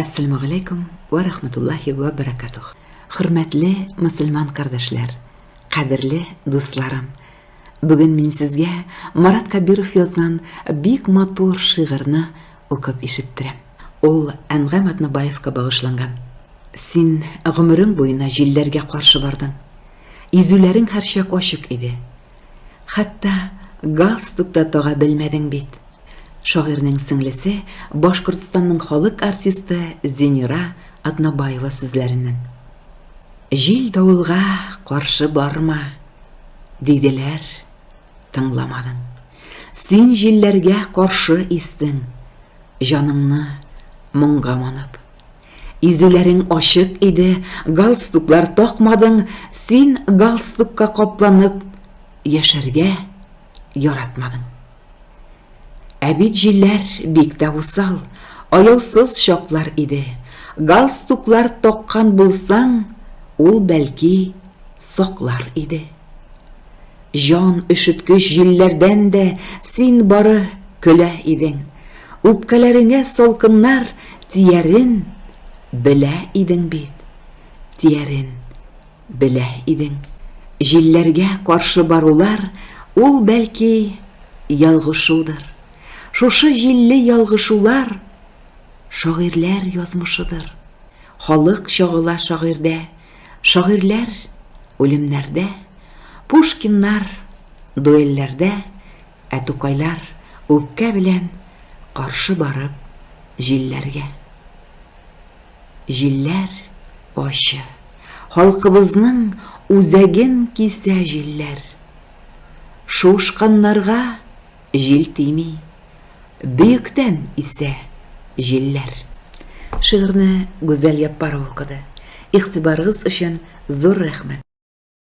Әссәламүгаләйкүм вә рахматуллаһи вә бәрәкәтүһ. Хөрмәтле мөселман кардәшләр, кадерле дусларым! Бүген мин сезгә Марат Кабиров язган бик матур шигырьне укып ишеттерәм. Ул Әнгам Атнабаевка багышланган. Син гомерең буена җилләргә каршы бардың. Изүләрең һәрчак ачык иде. Хәтта галстук та тага белмәдең бит. Шагыйрьнең сеңлесе, Башкортстанның халык артисты Зинира Атнабаева сүзләреннән. Җил-давылга каршы барма, диделәр, тыңламадың. Син җилләргә каршы истең, җаныңны моңга манып. Изүләрең ачык иде, галстуклар такмадың, син галстукка капланып яшәргә яратмадың. Ә бит җилләр бик тә усал, аяусыз чаклар иде. Галстуклар таккан булсаң, ул бәлки саклар иде. Җан өшеткеч җилләрдән дә син бары көлә идең. Үпкәләреңә салкыннар тиярен белә идең бит, тиярен. Белә идең. Җилләргә каршы барулар ул, бәлки, ялгышудыр. Шушы җилле ялгышулар шагыйрьләр язмышыдыр. Халык чагыла шагыйрьдә, шагыйрьләр үлемнәрдә, Пушкиннар дуэльләрдә, ә Тукайлар үпкә белән каршы барып җилләргә. Җилләр ачы. Халкыбызның үзәген кисә җилләр. Шуышканнарга җил тими, бөектән исә җилләр. Шигырьне Гүзәл Яппарова укыды. Игътибарыгыз өчен зур рәхмәт.